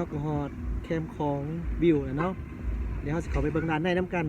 ເຮົາກໍຮອດແຄມຂອງວິວແລ້ວເນາະ, ດຽວເຮົາຊິເຂົ້າໄປເບິ່ງດ້ານໃນນຳກັນ.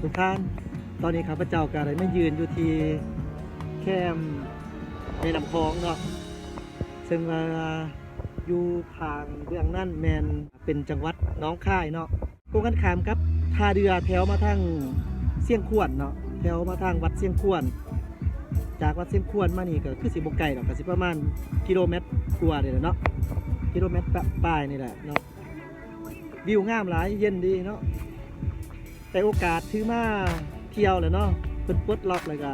ທຸກທ່ານ, ຕອນນີ້ຂ້າພະເຈົ້າກໍໄດ້ມາຢືນຢູ່ທີ່ແຄມແມ່ນ້ຳຂອງເນາະ, ເຊິ່ງວ່າຢູ່ຂ້າງເບື້ອງນັ້ນແມ່ນເປັນຈັງຫວັດໜອງຄາຍເນາະ, ກົງກັນຂ້າມກັບທ່າເຮືອແຖວມາທາງຊຽງຂວນເນາະ, ແຖວມາທາງວັດຊຽງຂວນ. ຈາກວັດຊຽງຂວນມານີ້ກໍຄືຊິບໍ່ໄກດອກ, ກໍຊິປະມານກິໂລແມັດກວ່ານີ້ແຫຼະເນາະ, ກິໂລແມັດປະປາຍນີ້ແຫຼະເນາະ. ວິວງາມຫຼາຍ, ເຢັນດີເນາະ. ໄດ້ໂອກາດຖືມາທ່ຽວແລ້ວເນາະ, ເພິ່ນປົດລັອກແລ້ວກະ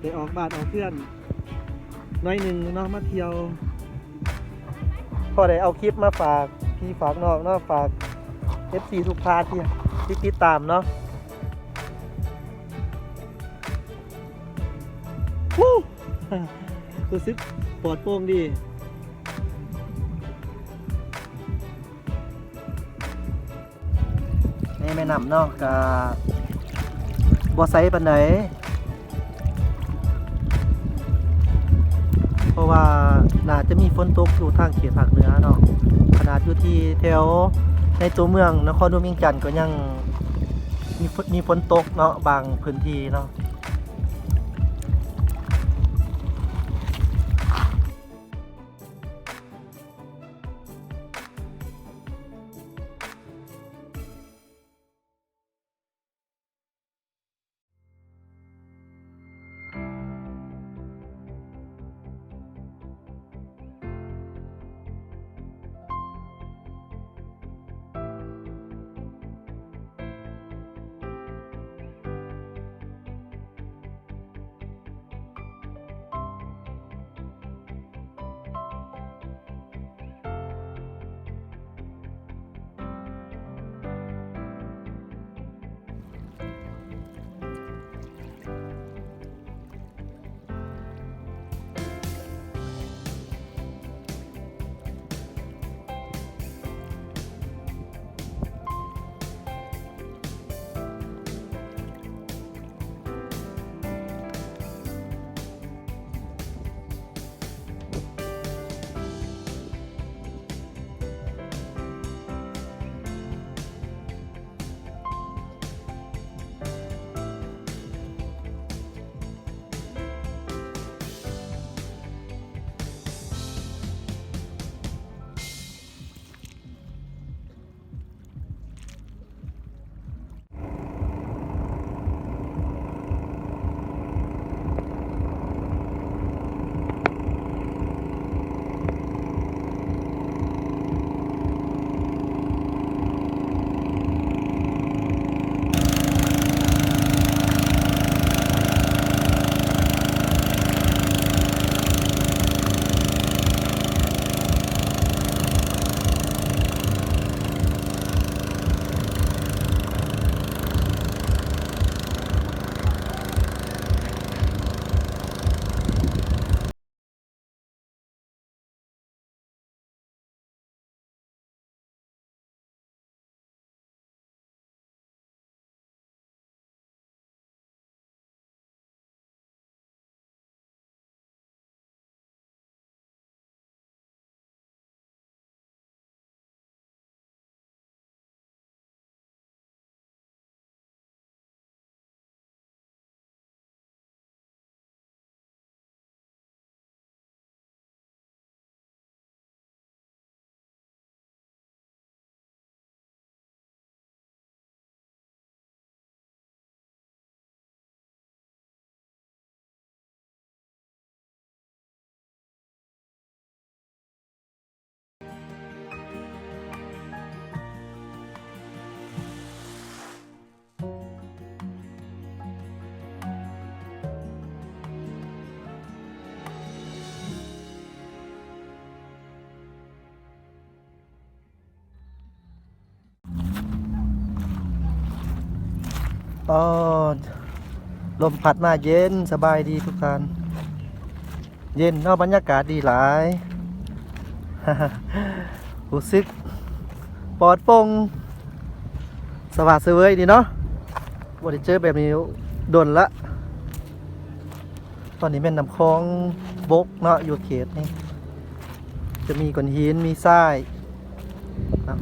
ໄດ້ອອກບ້ານອອກເຮືອນໜ້ອຍໜຶ່ງເນາະ, ມາທ່ຽວ ພໍໄດ້ເອົາຄລິບມາຝາກພີ່ຝາກນ້ອງເນາະ, ຝາກເອັຟຊີທຸກທ່ານທີ່ ທີ່ຕິດຕາມເນາະ. ຮູ້ ຮູ້ສຶກປອດໂປ່ງດີ. ໃນແມ່ນ້ຳເນາະ ກະບໍ່ໃສປານໃດ ເພາະວ່າໜ້າຈະມີຝົນຕົກຢູ່ທາງເຂດພາກເໜືອເນາະ, ຂະໜາດຢູ່ທີ່ແຖວໃນຕົວເມືອງນະຄອນຫຼວງວຽງຈັນກໍຍັງມີຝົນ ມີຝົນຕົກເນາະ ບາງພື້ນທີ່ເນາະ. ອໍ ລົມພັດມາເຢັນສະບາຍດີທຸກທ່ານ. ເຢັນເນາະ, ບັນຍາກາດດີຫຼາຍ. ຮູ້ສຶກປອດໂປ່ງ ສະຫວາດສະເຫວີຍດີເນາະ, ບໍ່ໄດ້ເຈີແບບນີ້ດົນລະ. ຕອນນີ້ແມ່ນນ້ຳຂອງບົກເນາະ, ຢູ່ເຂດນີ້ຈະມີກ້ອນຫີນ ມີຊາຍເນາະ.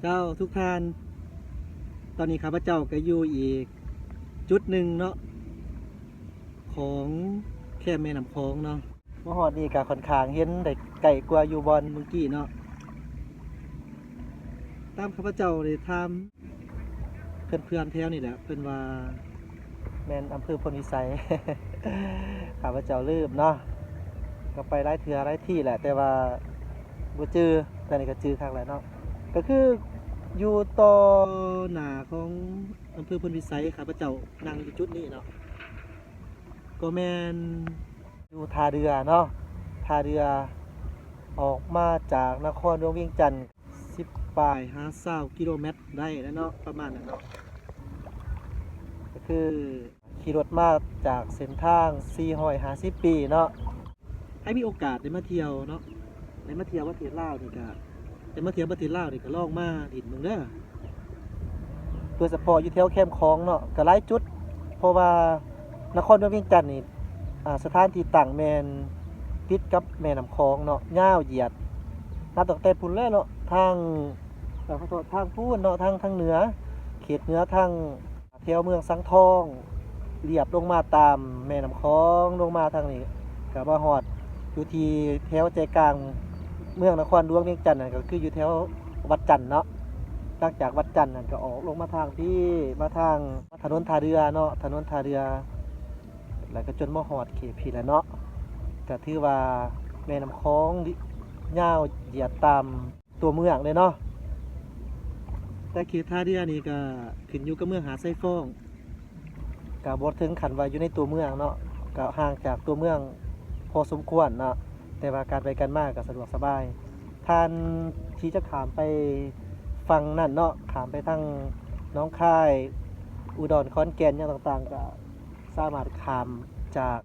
ເຈົ້າ ທຸກທ່ານ, ຕອນນີ້ຂ້າພະເຈົ້າກໍຢູ່ອີກຈຸດໜຶ່ງເນາະ ຂອງແຄມແມ່ນ້ຳຂອງເນາະ. ມາຮອດນີ້ກໍຂ້ອນຂ້າງເຫັນໄດ້ໃກ້ກວ່າຢູ່ບ່ອນມື້ກີ້ເນາະ. ຕາມຂ້າພະເຈົ້າໄດ້ຖາມເພື່ອນໆແຖວນີ້ແຫຼະ, ເພິ່ນວ່າແມ່ນອຳເພີໂພນວິໄຊ. ຂ້າພະເຈົ້າລືມເນາະ, ກໍໄປຫຼາຍເທື່ອຫຼາຍທີ່ແຫຼະ ແຕ່ວ່າບໍ່ຈື່, ແຕ່ນີ້ກໍຈື່ຄັກແລ້ວເນາະ. ກໍຄືຢູ່ຕໍ່ໜ້າຂອງອຳເພີໂພນວິໄຊ, ຂ້າພະເຈົ້ານັ່ງຢູ່ຈຸດນີ້ເນາະ, ກໍແມ່ນຢູ່ທ່າເຮືອເນາະ, ທ່າເຮືອອອກມາຈາກນະຄອນຫຼວງວຽງຈັນ ສິບປາຍຫາຊາວກິໂລແມັດໄດ້ແຫຼະເນາະ, ປະມານນັ້ນເນາະ. ກໍຄືຂີ່ລົດມາຈາກເສັ້ນທາງສີ່ຮ້ອຍຫ້າສິບປີເນາະ. ໃຜມີໂອກາດໄດ້ມາທ່ຽວເນາະ, ໄດ້ມາທ່ຽວປະເທດລາວນີ້ກະ ໄດ້ມາທ່ຽວປະເທດລາວນີ້ກະລອງມາຫຼິ້ນເບິ່ງເດີ. ໂດຍສະເພາະຢູ່ແຖວແຄມຂອງເນາະ ກະຫຼາຍຈຸດ, ເພາະວ່ານະຄອນຫຼວງວຽງຈັນນີ້ ອາ ສະຖານທີ່ຕັ້ງແມ່ນຕິດກັບແມ່ນ້ຳຂອງເນາະ, ຍາວຢຽດ ນັບຕັ້ງແຕ່ພຸ້ນແຫຼະເນາະ, ທາງ ເອີ ຂໍໂທດ ທາງພຸ້ນເນາະ, ທາງ ທາງເໜືອ, ເຂດເໜືອ ທາງແຖວເມືອງສັງທອງ, ລຽບລົງມາຕາມແມ່ນ້ຳຂອງ ລົງມາທາງນີ້ ກໍມາຮອດຢູ່ທີ່ແຖວໃຈກາງເມືອງນະຄອນຫຼວງວຽງຈັນນັ້ນ, ກໍຄືຢູ່ແຖວວັດຈັນເນາະ. ຫຼັງຈາກວັດຈັນນັ້ນ ກໍອອກລົງມາທາງພີ້ ມາທາງຖະໜົນທ່າເຮືອເນາະ, ຖະໜົນທ່າເຮືອ ແລ້ວກໍຈົນມາຮອດເຂດພີ້ແຫຼະເນາະ. ກໍຖືວ່າແມ່ນ້ຳຂອງຍາວຢຽດຕາມຕົວເມືອງເລີຍເນາະ, ແຕ່ເຂດທ່າເຮືອນີ້ກໍຂຶ້ນຢູ່ກັບເມືອງຫາດຊາຍຟອງ, ກໍບໍ່ເຖິງຂັ້ນວ່າຢູ່ໃນຕົວເມືອງເນາະ, ກໍຫ່າງຈາກຕົວເມືອງພໍສົມຄວນເນາະ, ແຕ່ວ່າການໄປການມາກໍສະດວກສະບາຍ. ທ່ານທີ່ຈະຂ້າມໄປຝັ່ງນັ້ນເນາະ, ຂ້າມໄປທາງໜອງຄາຍ, ອຸດອນ, ຂອນແກ່ນ ຫຍັງຕ່າງໆ ກໍສາມາດຂ້າມຈາກ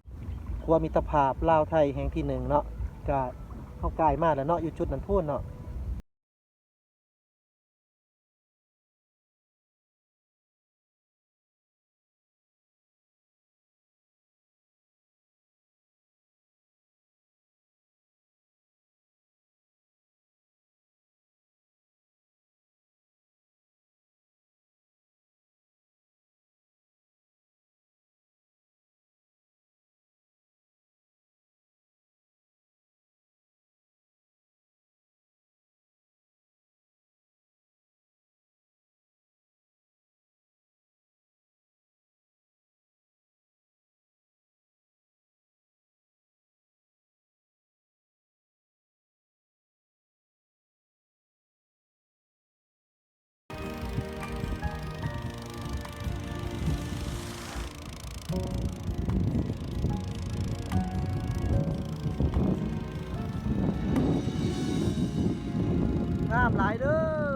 ຂົວມິດຕະພາບລາວໄທແຫ່ງທີໜຶ່ງເນາະ, ກໍເຮົາກາຍມາແລ້ວເນາະ, ຢູ່ຈຸດນັ້ນພຸ້ນເນາະ. ງາມຫຼາຍເດີ